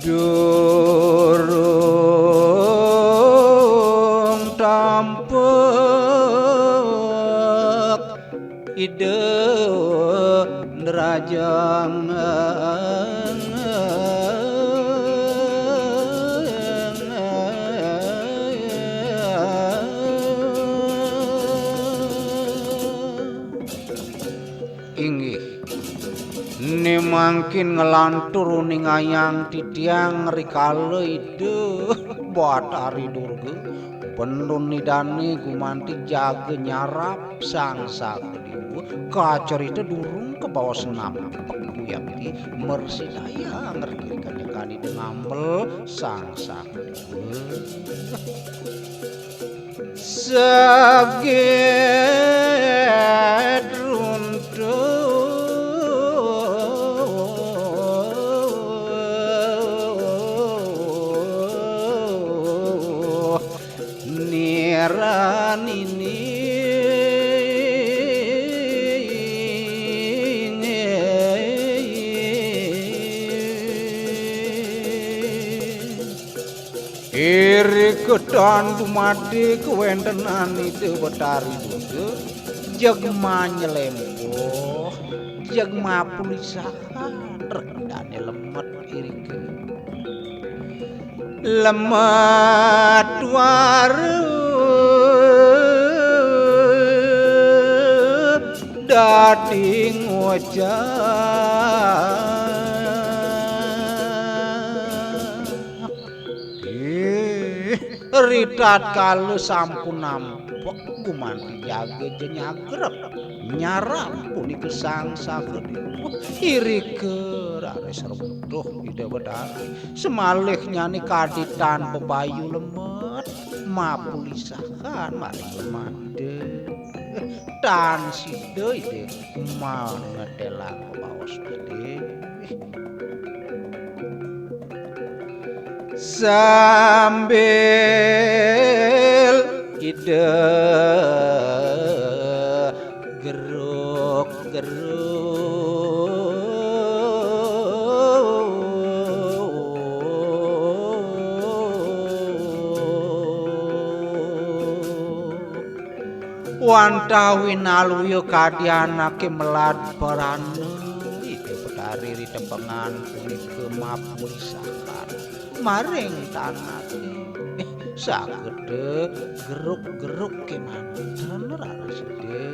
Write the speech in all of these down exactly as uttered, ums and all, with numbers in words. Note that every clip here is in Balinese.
Durung tampek Ida ndrajang. Inggih. Né mangkin nglantur uningayang titiang rikala Ida Batari Durga bendun Idané gumanti jaga nyarap Sang Sakadéwa, kacarita durung kabaos nampek wiakti mresidayang rikala kanyekané Ida ngambel Sang Sakadéwa. Saged runtuh niranini. Irika tan dumadé kawéntenan Ida Betari Durga, jeg manylempoh, jeg mapulisahan, rek Idané lemet irika. Lemet wara dadi ngocap. Ih, ritatkala sampun nampek gumanti jaga jenyagrep nyarap punika Sang Sakadéwa, irika raris runtuh Ida Betari. Samalihnyané kadi tan bebayu lemet, mapulisahan maring lemah Ida. Tan sida Ida mangetelang bebaos gedé. Sambil Ida geruk-geruk. Wantah winaluya kadi anaké melad prana, Ida Betari ritepengan punika mapulisahan maring tanaké. Sageda geruk-geruk kémanten raris Ida.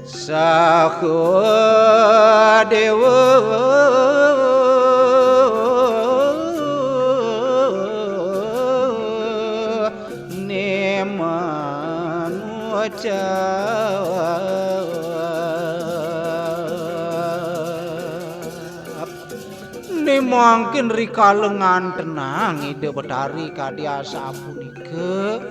Saha déwa né mangucap. Né mangkin rikala ngantenang Ida Betari kadi asapunika,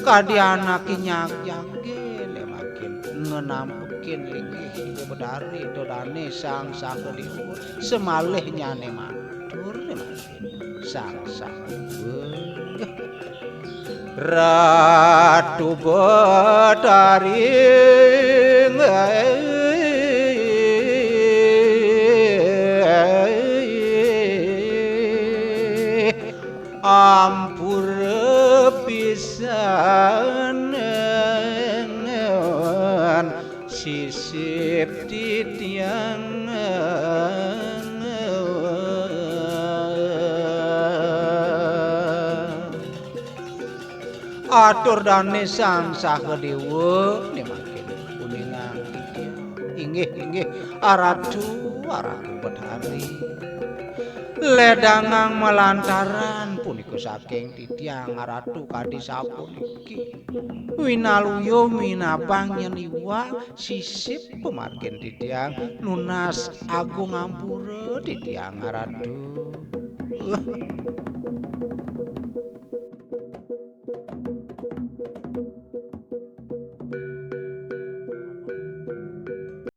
kadi anaké nyagjagé, né mangkin ngenampekin linggih Ida Betari, Ida Dané Sang Sakadéwa, samalihnyané matur, né mangkin Sang Sakadéwa. Ratu Betari ampura pisan sisip titiang. Atur dané Sang Sahadéwa, né mangkin uningang titiang. Inggih, inggih, Aratu, Aratu Betari. Ledangang malantaran punika saking titiang Aratu kadi sapuniki. Winaluya minabang yén iwang sisip pamargin titiang nunas agung ampura titiang Aratu.